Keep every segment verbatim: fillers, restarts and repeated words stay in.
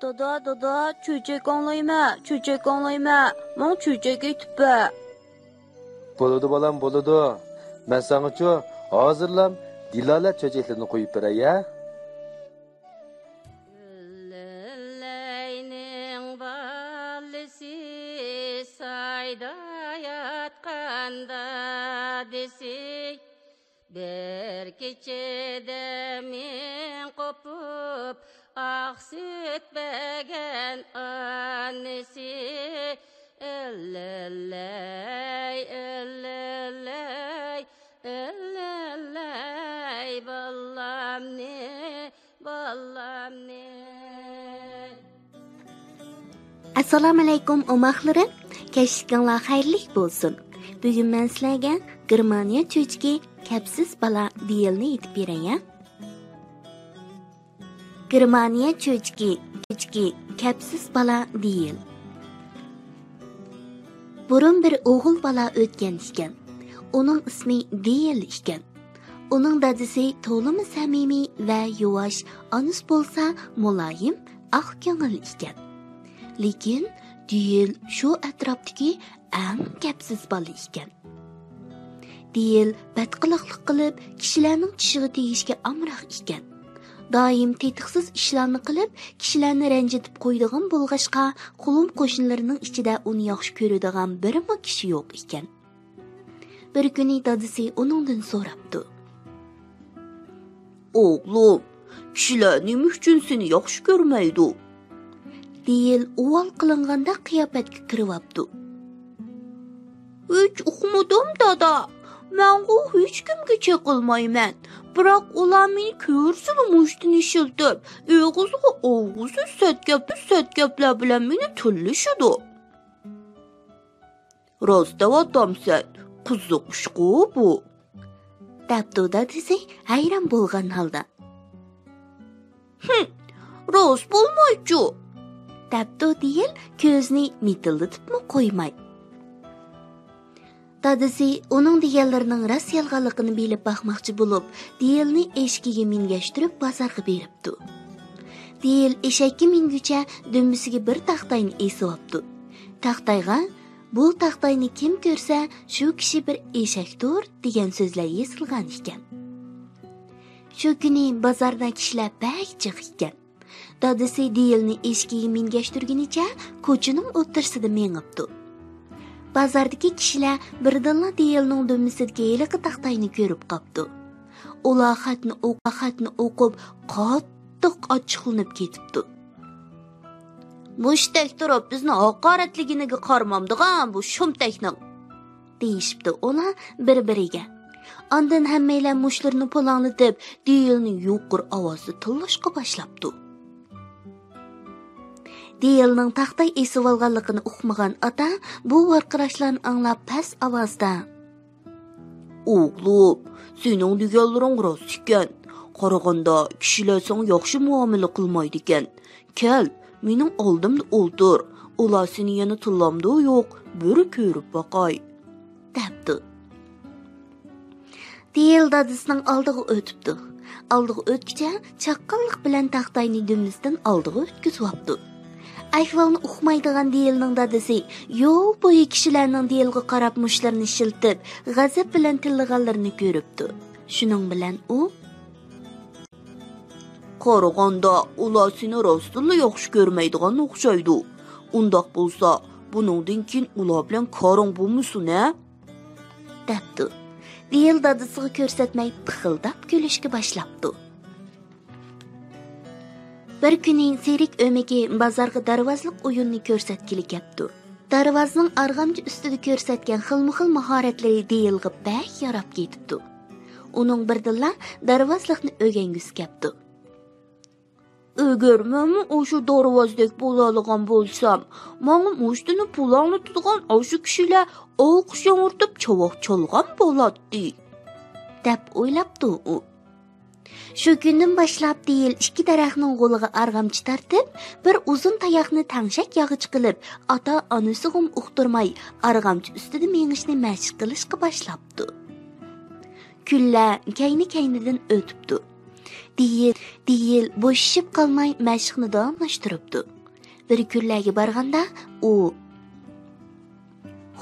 دادا، دادا، چۆچەك ئاڭلايمەن، چۆچەك ئاڭلايمەن، ماڭا چۆچەك ئېيتىپ بەر. بولىدۇ بالام، بولىدۇ. مەن ساڭىچۇ ھازىرلام دىلالە چۆچەكلىرىنى قويۇپ بېرەي ھە. لەينىڭ بالىسى سايدا ياتقان دادىسى، بىر كېچىدە مىڭ قوپۇپ، ئاق سۈت بەرگەن ئانىسى. ئەللەي، ئەللەي، ئەللەي، بالامنى، بالامنى. ئەسسالامۇئەلەيكۇم، ئوماقلىرىم. كەچلىكىڭلار خەيرلىك بولسۇن. بۈگۈن مەن سىلەرگە گېرمانىيە چۆچىكى كەپسىز بالا دىيېلنى ئېيتىپ بېرەي. گېرمانىيە چۆچىكى، چۆچىكى، كەپسىز بالا دىيېل. بۇرۇن بىر ئوغۇل بالا ئۆتكەن ئىكەن. ئۇنىڭ ئىسمى دىيېل ئىكەن. ئۇنىڭ دادىسى تولىمۇ سەمىمىي ۋە يۇۋاش، ئانىسى بولسا مۇلايىم، ئاق كۆڭۈل ئىكەن. لېكىن دىيېل شۇ ئەتراپتىكى ئەڭ كەپسىز بالا ئىكەن. دىيېل بەتقىلىقلىق قىلىپ، كىشىلەرنىڭ چىشىغا تېگىشكە ئامراق ئىكەن. دائىم تېتىقسىز ئىشلارنى قىلىپ، كىشىلەرنى رەنجىتىپ قويىدىغان بولغاچقا، قولۇم-قوشنىلىرىنىڭ ئىچىدە ئۇنى ياخشى كۆرىدىغان بىرمۇ كىشى يوق ئىكەن. بىر كۈنى دادىسى ئۇنىڭدىن سوراپتۇ. ئوغلۇم، كىشىلەر نېمە ئۈچۈن سېنى ياخشى كۆرمەيدۇ؟ دىيېل ئۇۋال قىلىنغاندەك قىياپەتكە كىرىۋاپتۇ. ھېچ ئۇقمىدىم، دادا. مەنغۇ ھېچكىمگە چېقىلمايمەن. بىراق ئۇلار مېنى كۆرسىلا مۇشتىنى ئىشلىتىپ، ئېغىزىغا ئالغۇسى سەت گەپلەر، سەت گەپلەر بىلەن مېنى تىللىشىدۇ. راست دەۋاتامسەن، قىزىق ئىشقۇ بۇ، دەپتۇ دادىسى ھەيران بولغان ھالدا. ھىم، راست بولمايچۇ، دەپتۇ دىيېل كۆزىنى مىتىلدىتىپمۇ قويماي. دادىسى ئۇنىڭ دېگەنلىرىنىڭ راست يالغانلىقىنى بىلىپ باقماقچى بولۇپ، دىيېلنى ئېشىكىگە مىنگەشتۈرۈپ بازارغا بېرىپتۇ. دىيېل ئېشەككە مىنگۈچە دۈمبىسىگە بىر تاختاينى ئېسىۋاپتۇ. تاختايغا «بۇ تاختاينى كىم كۆرسە، شۇ كىشى بىر ئېشەكتۇر» دېگەن سۆزلەر يېزىلغان ئىكەن. شۇ كۈنى بازاردا كىشىلەر بەك جىق ئىكەن. دادىسى دىيېلنى ئېشىكىگە مىنگەشتۈرگىنىچە كوچىنىڭ ئوتتۇرىسىدا مېڭىپتۇ. بازاردىكى كىشىلەر بىردىنلا دىيېلنىڭ دۈمبىسىدىكى ھېلىقى تاختاينى كۆرۈپ قاپتۇ. ئۇلار خەتنى ئوق-، خەتنى ئوقۇپ، قاتتىق ئاچچىقلىنىپ كېتىپتۇ. «مۇشتەك تۇرۇپ بىزنى ھاقارەتلىگىنىگە قارىمامدىغان بۇ شۇمتەكنىڭ!» دېيىشىپتۇ ئۇلار بىر-بىرىگە. ئاندىن ھەممەيلەن مۇشتلىرىنى پۇلاڭلىتىپ، دىيېلنى يۇقىرى ئاۋازدا تىللاشقا باشلاپتۇ. دىيېلنىڭ تاختاي ئېسىۋالغانلىقىنى ئۇقمىغان ئاتا بۇ ۋارقىراشلارنى ئاڭلاپ پەس ئاۋازدا: «ئوغلۇم، سېنىڭ دېگەنلىرىڭ راست ئىكەن. قارىغاندا، كىشىلەر ساڭا ياخشى مۇئامىلە قىلمايدىكەن. كەل، مېنىڭ ئالدىمدا ئولتۇر. ئۇلار سېنى يەنە تىللامدۇ يوق، بىر كۆرۈپ باقاي.» دەپتۇ. دىيېل دادىسىنىڭ ئالدىغا ئۆتۈپتۇ. ئالدىغا ئۆتكۈچە چاققانلىق بىلەن تاختاينى دۈمبىسىدىن ئالدىغا ئۆتكۈزۈۋاپتۇ. ئەھۋالنى ئۇقمايدىغان دىيېلنىڭ دادىسى يول بويى كىشىلەرنىڭ دىيېلغا قاراپ مۇشتلىرىنى شىلتىپ، غەزەپ بىلەن تىللىغانلىرىنى كۆرۈپتۇ. شۇنىڭ بىلەن ئۇ: «قارىغاندا، ئۇلار سېنى راستتىنلا ياخشى كۆرمەيدىغان ئوخشايدۇ. ئۇنداق بولسا، بۇنىڭدىن كېيىن ئۇلار بىلەن كارىڭ بولمىسۇن ھە!» دەپتۇ. دىيېل دادىسىغا كۆرسەتمەي پىخىلداپ كۈلۈشكە باشلاپتۇ. بىر كۈنى سېرىك ئۆمىكى بازارغا دەرۋازىلىق ئويۇننى كۆرسەتكىلى كەپتۇ. دەرۋازىنىڭ ئارغامچا ئۈستىدە كۆرسەتكەن خىلمۇخىل ماھارەتلىرى دىيېلغا بەك ياراپ كېتىپتۇ. ئۇنىڭ بىردىنلا دەرۋازىلىقنى ئۆگەنگۈسى كەپتۇ. «ئەگەر مەنمۇ ئاشۇ دەرۋازىدەك بولالىغان بولسام، ماڭا مۇشتىنى پۇلاڭلىتىدىغان ئاشۇ كىشىلەر ئالقىش ياڭرىتىپ چاۋاك چالغان بولاتتى.» دەپ ئويلاپتۇ ئۇ. شۇ كۈندىن باشلاپ دىيېل ئىككى دەرەخنىڭ غولىغا ئارغامچا تارتىپ، بىر ئۇزۇن تاياقنى تەڭشەك ياغىچى قىلىپ، ئاتا-ئانىسىغىمۇ ئۇقتۇرماي، ئارغامچا ئۈستىدە مېڭىشنى مەشىق قىلىشقا باشلاپتۇ. كۈنلەر كەينى-كەينىدىن ئۆتۈپتۇ. دېيىل، دېيىل بوشىشىپ قالماي مەشىقنى داۋاملاشتۇرۇپتۇ. بىر كۈنلەرگە بارغاندا ئۇ،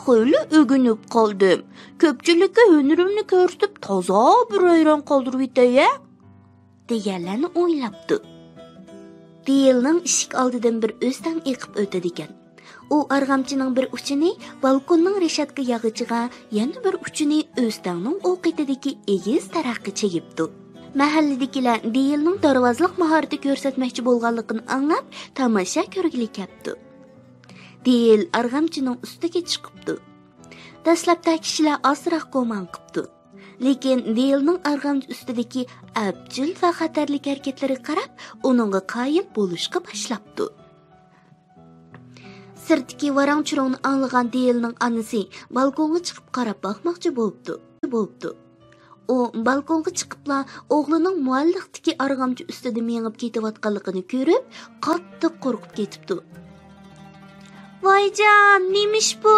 خېلى ئۆگىنىپ قالدىم. كۆپچىلىككە ھۈنىرىمنى كۆرسىتىپ تازا بىر ھەيران قالدۇرۇۋېتەي ھە، دېگەنلەرنى ئويلاپتۇ. دېيىلنىڭ ئىشىك ئالدىدىن بىر ئۆستەڭ ئېقىپ ئۆتىدىكەن. ئۇ ئارغامچىنىڭ بىر ئۇچىنى بالكوننىڭ رېشاتكا ياغىچىغا، يەنە بىر ئۇچىنى ئۆستەڭنىڭ ئوقىتىدىكى ئېگىز تەرەخكە چىگىپتۇ. مەھەللىدىكىلەر دېيىلنىڭ دارۋازىلىق ماھارىتى كۆرسەتمەكچى بولغانلىقىنى ئاڭلاپ، تاماشا كۆرگىلى كەپتۇ. دېيىل ئارغامچىنىڭ ئۈستىگە چىقىپتۇ. دەسلەپتە كىشىلەر ئازراق گۇمان قىپتۇ. لېكىن دېيىلنىڭ ئارغامچا ئۈستىدىكى ئەپچىل ۋە خەتەرلىك ھەرىكەتلىرىگە قاراپ، ئۇنىڭغا قايىل بولۇشقا باشلاپتۇ. سىرتتىكى ۋاراڭ-چۇرۇڭنى ئاڭلىغان دېيىلنىڭ ئانىسى بالكونغا چىقىپ قاراپ باقماقچى بوپتۇ. بوپتۇ. ئۇ بالكونغا چىقىپلا ئوغلىنىڭ مۇئەللىقتىكى ئارغامچا ئۈستىدە مېڭىپ كېتىۋاتقانلىقىنى كۆرۈپ، قاتتىق قورقۇپ كېتىپتۇ. ۋايجان، نېمىش بۇ؟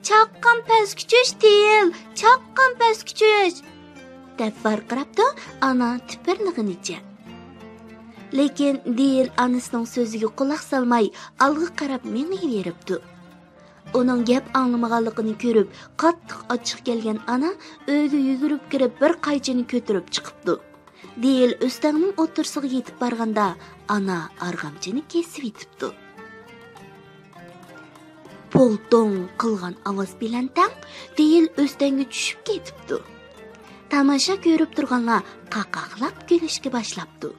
چاققان پەسكە چۈش، دېيىل، چاققان پەسكە چۈش! دەپ ۋارقىراپتۇ ئانا تىپىرلىغىنىچە. لېكىن دېيىل ئانىسىنىڭ سۆزىگە قۇلاق سالماي، ئالغا قاراپ مېڭىۋېرىپتۇ. ئۇنىڭ گەپ ئاڭلىمىغانلىقىنى كۆرۈپ، قاتتىق ئاچچىقى كەلگەن ئانا ئۆيگە يۈگۈرۈپ كىرىپ، بىر قايچىنى كۆتۈرۈپ چىقىپتۇ. دېيىل ئۆستەڭنىڭ ئوتتۇرىسىغا يېتىپ بارغاندا، ئانا ئارغامچىنى كېسىۋېتىپتۇ. پولتوڭ قىلغان ئاۋاز بىلەن تەڭ دېيىل ئۆستەڭگە چۈشۈپ كېتىپتۇ. تاماشا كۆرۈپ تۇرغانلار قاقاقلاپ كۈلۈشكە باشلاپتۇ.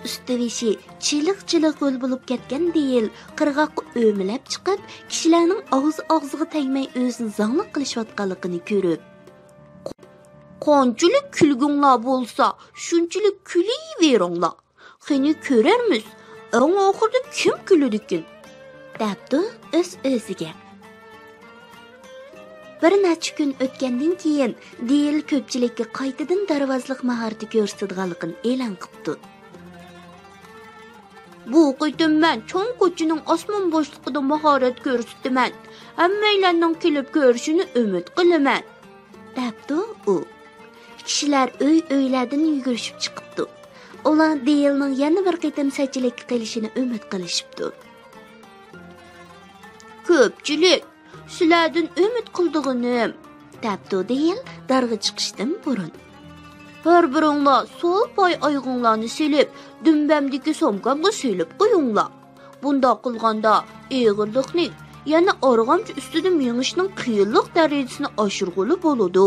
ئۈستى بېشى چىلىق-چىلىق ھۆل بولۇپ كەتكەن دېيىل قىرغاققا ئۆمىلەپ چىقىپ، كىشىلەرنىڭ ئاغزى ئاغزىغا تەگمەي ئۆزىنى زاڭلىق قىلىشىۋاتقانلىقىنى كۆرۈپ، قانچىلىك كۈلگۈڭلار بولسا، شۇنچىلىك كۈلۈۋېرىڭلار. قېنى كۆرەرمىز، ئەڭ ئاخىرىدا كىم كۈلىدىكىن؟ دەپتۇ ئۆز-ئۆزىگە. بىر نەچچە كۈن ئۆتكەندىن كېيىن، دېيىل كۆپچىلىككە قايتىدىن دارۋازىلىق ماھارىتى كۆرسىتىدىغانلىقىنى ئېلان قىپتۇ. بۇ قېتىم مەن چوڭ كوچىنىڭ ئاسمان بوشلۇقىدا ماھارەت كۆرسىتىمەن. ھەممەيلەننىڭ كېلىپ كۆرۈشىنى ئۈمىد قىلىمەن. دەپتۇ ئۇ. كىشىلەر ئۆي-ئۆيلەردىن يۈگۈرۈشۈپ چىقىپتۇ. ئۇلار دېيىلنىڭ يەنە بىر قېتىم سەتچىلىككە قېلىشىنى ئۈمىد قىلىشىپتۇ. كۆپچىلىك، سىلەردىن ئۈمىد قىلىدىغىنىم، دەپتۇ دېيىل دارغا چىقىشتىن بۇرۇن. ھەر بىرىڭلار سول پاي ئايىغىڭلارنى سېلىپ، دۈمبەمدىكى سومكامغا سېلىپ قويۇڭلار. بۇنداق قىلغاندا ئېغىرلىقنى، يەنى ئارغامچا ئۈستىدە مېڭىشنىڭ قىيىنلىق دەرىجىسىنى ئاشۇرغىلى بولىدۇ.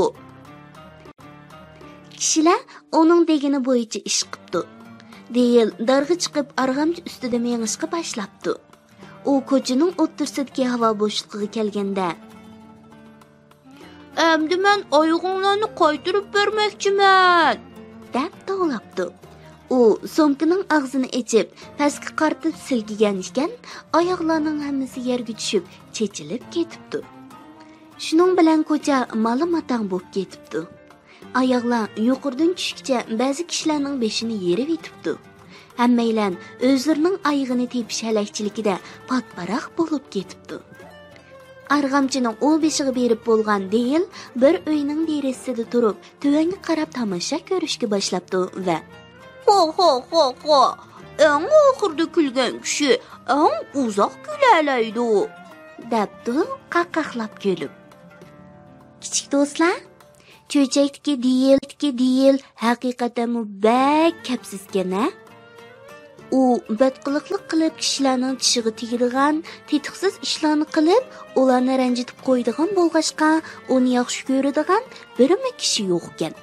كىشىلەر ئۇنىڭ دېگىنى بويىچە ئىش قىپتۇ. دېيىل دارغا چىقىپ ئارغامچا ئۈستىدە مېڭىشقا باشلاپتۇ. ئۇ كوچىنىڭ ئوتتۇرىسىدىكى ھاۋا بوشلۇقىغا كەلگەندە، ئەمدى مەن ئايىغىڭلارنى قايتۇرۇپ بەرمەكچىمەن، دەپ توۋلاپتۇ. ئۇ سومكىنىڭ ئاغزىنى ئېچىپ، پەسكە قارىتىپ سىلكىگەن ئىكەن، ئاياغلارنىڭ ھەممىسى يەرگە چۈشۈپ، چېچىلىپ كېتىپتۇ. شۇنىڭ بىلەن كوچا مالا-ماتاڭ بولۇپ كېتىپتۇ. ئاياغلار يۇقىرىدىن چۈشكىچە بەزى كىشىلەرنىڭ بېشىنى يېرىۋېتىپتۇ. ھەممەيلەن ئۆزلىرىنىڭ ئايىغىنى تېپىش ھەلەكچىلىكىدە پات-پاراق بولۇپ كېتىپتۇ. ئارغامچىنىڭ ئۇ بېشىغا بېرىپ بولغان دېيىل بىر ئۆينىڭ دېرىزىسىدە تۇرۇپ، تۆۋەنگە قاراپ تاماشا كۆرۈشكە باشلاپتۇ ۋە، خو، خو، خو، خو، ئەڭ ئاخىرىدا كۈلگەن كىشى ئەڭ ئۇزاق كۈلەلەيدۇ، دەپتۇ قاقاقلاپ كۈلۈپ. كىچىك دوستلار، چۆچەكتىكى دېيىل، دېيىل ھەقىقەتەنمۇ بەك كەپسىزكەن ھە؟ ئۇ بەتقىلىقلىق قىلىپ كىشىلەرنىڭ چىشىغا تېگىدىغان، تېتىقسىز ئىشلارنى قىلىپ، ئۇلارنى رەنجىتىپ قويىدىغان بولغاچقا، ئۇنى ياخشى كۆرىدىغان بىرمۇ كىشى يوقكەن.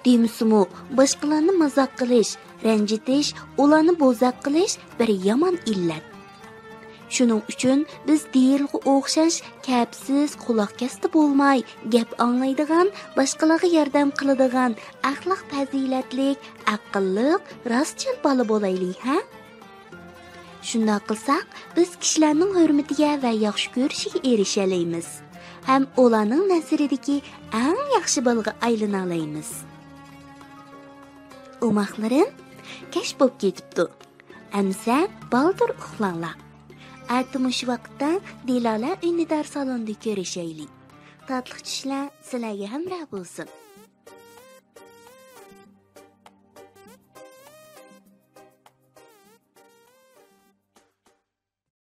دېمىسىمۇ، باشقىلارنى مازاق قىلىش، رەنجىتىش، ئۇلارنى بوزەك قىلىش بىر يامان ئىللەت. شۇنىڭ ئۈچۈن بىز دېيىلغا ئوخشاش كەپسىز، قۇلاق كەستە بولماي، گەپ ئاڭلايدىغان، باشقىلارغا ياردەم قىلىدىغان، ئەخلاق پەزىلەتلىك، ئەقىللىق، راستچىل بالا بولايلى، ھە؟ شۇنداق قىلساق، بىز كىشىلەرنىڭ ھۆرمىتىگە ۋە ياخشى كۆرۈشىگە ئېرىشەلەيمىز ھەم ئۇلارنىڭ نەزىرىدىكى ئەڭ ياخشى بالىغا ئايلىنالايمىز. ئوماقلىرىم، كەچ بولۇپ كېتىپتۇ. ئەمىسە بالدۇر ئۇخلاڭلار. ئەتە مۇشۇ ۋاقىتتا دىلالە ئۈندىدار سالونىدا كۆرۈشەيلى. تاتلىق چۈشلەر سىلەرگە ھەمراھ بولسۇن.